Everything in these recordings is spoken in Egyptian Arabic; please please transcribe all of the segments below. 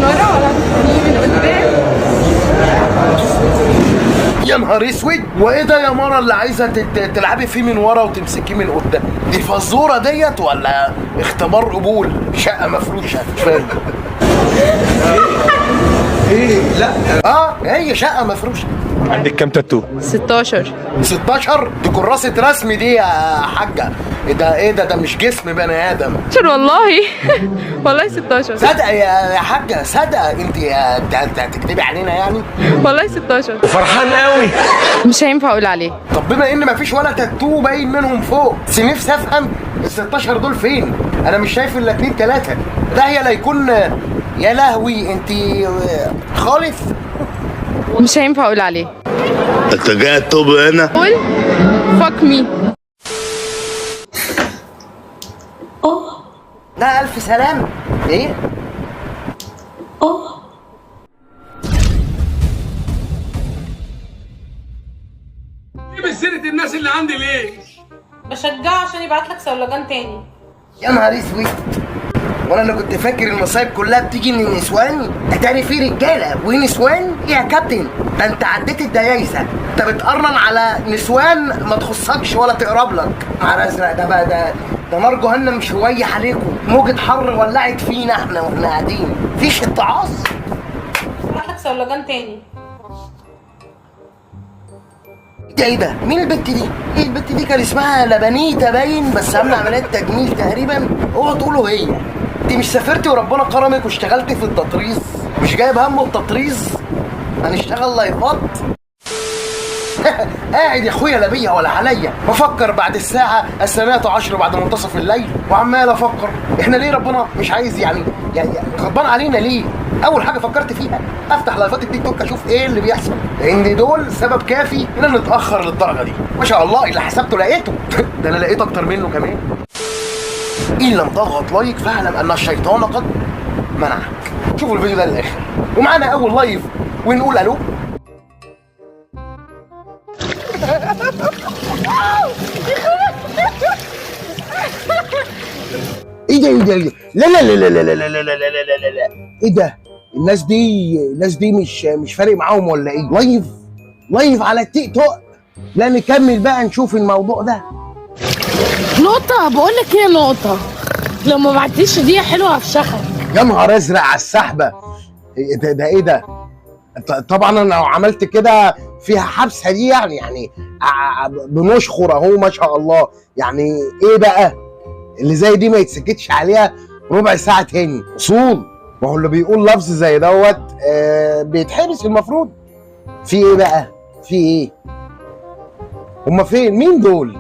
ورا ولا هتفهميه من قدام. يا نهار اسود، وايه ده يا مرة اللي عايزه تلعبي فيه من ورا وتمسكيه من قدام؟ دي فزوره ديت ولا اختبار قبول شقه مفروشه؟ مش فاهم. ايه؟ لا. هي شقه مفروشه. عندك كام تاتو؟ 16. 16؟ دي كراسة رسم دي يا حاجة. ايه ده؟ ايه ده؟ ده مش جسم بني ادم. 16 والله. والله 16. صدقه يا حاجة، صدقه انت انت هتكدبي علينا يعني؟ والله 16. وفرحان قوي. مش هينفع اقول عليه. طب بما ان مفيش ولا تاتو باين منهم فوق، بس نفسي افهم ال 16 دول فين؟ انا مش شايف الا 2 3. ده هي لا يكون. يا لهوي، انت خالص. مش هينفع اقول عليه. انت جاي تطب هنا؟ قول fuck me. لا الف سلام. ايه؟ جيب سيرة الناس اللي عندي ليه؟ بشجعه عشان يبعت لك صولجان تاني. يا نهار اسود، وانا اللي كنت فاكر المصايب كلها بتيجي من النسوان، اتاري في رجاله ونسوان يا كابتن. ده انت عديت الديايسه، انت بتقرن على نسوان ما تخصكش ولا تقرب لك. نهار ازرق، ده بقى ده نار جهنم شوية عليكم. موجة حر ولعت فينا احنا واحنا قاعدين، مفيش اتعاظ. يبعت لك صولجان تاني. ده ايه ده؟ مين البت دي؟ ايه البت دي؟ كان اسمها لبنيتا باين، بس عامله عملية تجميل تقريبا. اوعوا تقولوا هي. انت مش سافرتي وربنا كرمك واشتغلتي في التطريز؟ مش جايب همه التطريز؟ هنشتغل لايفات؟ قاعد يا اخويا لا بيا ولا عليا، بفكر بعد الساعة 12 بعد منتصف الليل، وعمال افكر احنا ليه ربنا مش عايز يعني غضبان علينا ليه؟ أول حاجة فكرت فيها أفتح لايفات التيك توك أشوف إيه اللي بيحصل، لأن دول سبب كافي إن نتأخر للدرجة دي. ما شاء الله اللي حسبته لقيته. ده أنا لقيت أكتر منه كمان. إن لم تضغط like فاعلم أن الشيطان قد منعك. شوفوا الفيديو ده للآخر، ومعانا أول live ونقول ألو. ايه ده؟ ايه ده؟ إيه ده؟ لا لا لا لا لا لا لا لا لا لا لا لا. ايه ده؟ الناس دي، الناس دي مش فارق معاهم ولا ايه؟ live، live على التيك توك. لا نكمل بقى نشوف الموضوع ده. نقطة، بقول لك ايه نقطة، لو ما بعتيش دي حلوة هفشخك. يا نهار ازرق على السحبه. إيه ده؟ ده ايه ده؟ طبعا انا لو عملت كده فيها حبسه دي يعني بنشخر اهو ما شاء الله. يعني ايه بقى اللي زي دي ما يتسكتش عليها ربع ساعة تاني؟ اصول. ما هو اللي بيقول لفظ زي دوت بيتحبس المفروض. في ايه بقى؟ في ايه؟ هما فين؟ مين دول؟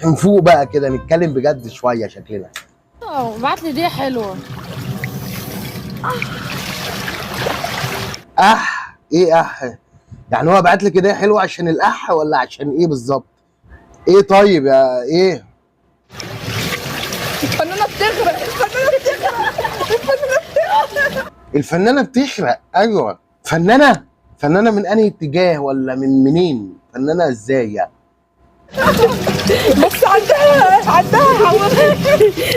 نفوق بقى كده نتكلم بجد شوية شكلنا. بعت لي دي حلوة. اح ايه اح؟ يعني هو بعت لك كده حلوة عشان الاح ولا عشان ايه بالظبط؟ ايه طيب يا ايه؟ الفنانة بتغرق، الفنانة بتغرق، الفنانة بتغرق. الفنانة بتغرق. ايوه فنانة، فنانة من انهي اتجاه ولا من منين؟ فنانة ازاي يعني؟ بس عندها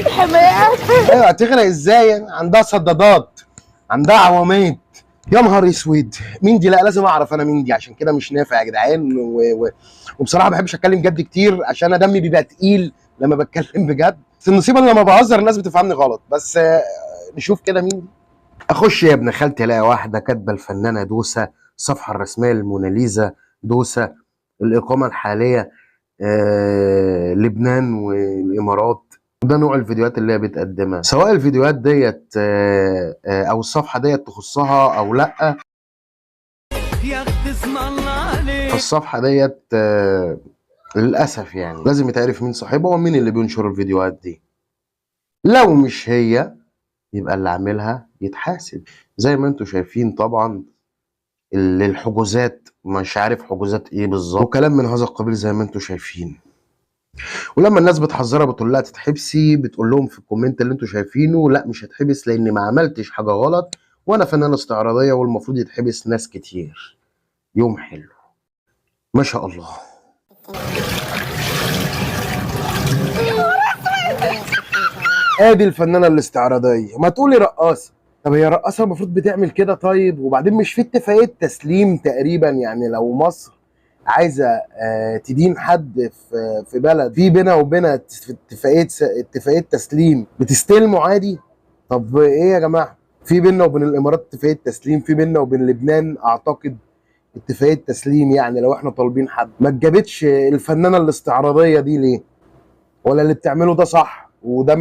حمايات. ايوه هتغرق ازاي يعني؟ عندها صدادات، عندها عوامات. يا نهار اسود، مين دي؟ لا لازم اعرف انا مين دي، عشان كده مش نافع يا جدعان. وبصراحة ما بحبش اتكلم جد كتير عشان انا دمي بيبقى تقيل لما بتكلم بجد. بس النصيبه لما بهزر الناس بتفهمني غلط. بس نشوف كده مين دي. اخش يا ابن خالتي الاقي واحدة كاتبه الفنانة دوسة، الصفحة الرسمية للموناليزا دوسة، الاقامة الحالية لبنان والامارات. ده نوع الفيديوهات اللي هي بتقدمها، سواء الفيديوهات ديت او الصفحة ديت تخصها او لا. فالصفحه ديت للاسف يعني لازم يتعرف مين صاحبها ومين اللي بينشر الفيديوهات دي. لو مش هي يبقى اللي عاملها يتحاسب. زي ما انتم شايفين طبعا الحجوزات، مش عارف حجوزات ايه بالظبط وكلام من هذا القبيل زي ما انتم شايفين. ولما الناس بتحذرها بتقول لها تتحبسي، بتقول لهم في ال comment اللي انتم شايفينه لا مش هتحبس لان ما عملتش حاجة غلط وانا فنانة استعراضيه والمفروض يتحبس ناس كتير. يوم حلو ما شاء الله. ادي الفنانة الاستعراضيه، ما تقولي رقاصه. طب هي الرقاصه المفروض بتعمل كده؟ طيب وبعدين مش في اتفاقية تسليم تقريبا؟ يعني لو مصر عايزه تدين حد في بلد، في بينها وبينها اتفاقية تسليم، بتستلمه عادي. طب ايه يا جماعة؟ في بيننا وبين الامارات اتفاقية تسليم، في بيننا وبين لبنان اعتقد اتفاقية تسليم. يعني لو احنا طالبين حد، ما اتجابتش الفنانة الاستعراضيه دي ليه؟ ولا اللي بتعمله ده صح وده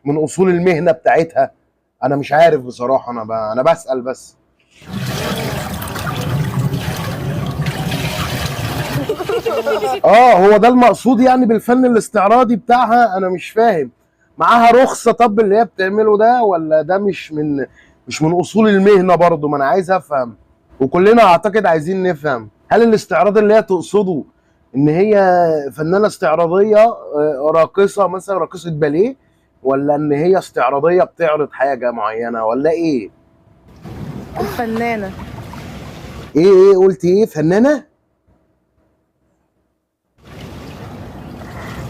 من اصول المهنة بتاعتها؟ انا مش عارف بصراحة، انا بسال بس. هو ده المقصود يعني بالفن الاستعراضي بتاعها؟ انا مش فاهم. معاها رخصه طب اللي هي بتعمله ده، ولا ده مش من اصول المهنة برضه؟ ما انا عايز افهم، وكلنا اعتقد عايزين نفهم. هل الاستعراض اللي هي تقصده ان هي فنانة استعراضيه راقصه مثلا، راقصه باليه، ولا ان هي استعراضيه بتعرض حاجة معينة، ولا ايه؟ الفنانة. ايه قلت ايه؟ فنانة؟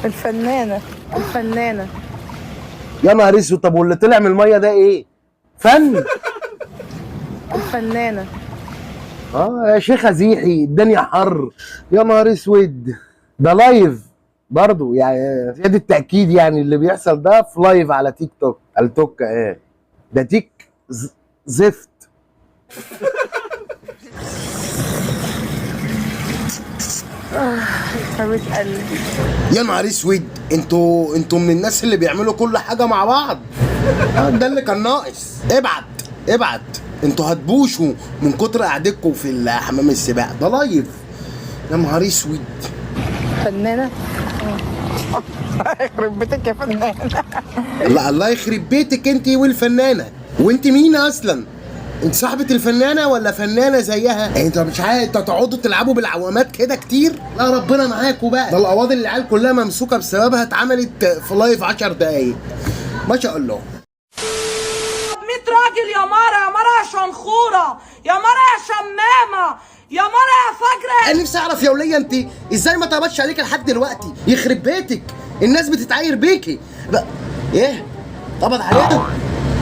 الفنانة. الفنانة. يا نهار اسود. طب واللي طلع من المية ده ايه؟ فن؟ الفنانة. يا شيخه زيحي، الدنيا حر. يا نهار اسود، ده live برضو يعني، زيادة التأكيد يعني اللي بيحصل ده في live على تيك توك. التوك ايه ده؟ تيك زفت. حبيبة قلبي. يا نهار اسود، انتوا من الناس اللي بيعملوا كل حاجة مع بعض. ده اللي كان ناقص. ابعت، انتوا هتبوشوا من كتر قعدتكم في حمام السباحة. ده live. يا نهار اسود. فنانة. يخرب بيتك يا فنانة. الله يخرب بيتك انت والفنانه. وانت مين اصلا؟ انت صاحبة الفنانة ولا فنانة زيها؟ انت مش عارف، انت تقعدوا تلعبوا بالعوامات كده كتير؟ لا ربنا معاكوا بقى. ده القواضي اللي العيال كلها ممسوكة بسببها اتعملت في live 10 دقايق. ما شاء الله. 100 راجل يا مرة، يا مرة يا شنخورة، يا مرة يا شمامة، يا مرة يا فجرة. انا نفسي اعرف يا ولية انت ازاي ما طلبتش عليك لحد دلوقتي؟ يخرب بيتك، الناس بتتعاير بيكي. ايه؟ قبض عليها؟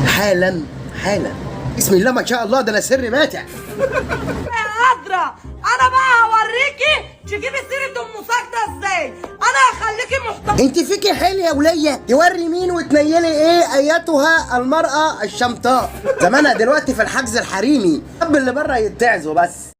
حالا حالا. بسم الله ما شاء الله، ده انا سر ماتع. يا قادرة، انا بقى هوريكي تجيبي سيرة ام ساجدة ازاي. انا هخليكي محترمة. انت فيكي حيل يا ولية، توري مين وتنيلي ايه ايتها المرأة الشمطاء. زمانها دلوقتي في الحجز الحريمي، طب اللي بره يتعزوا بس.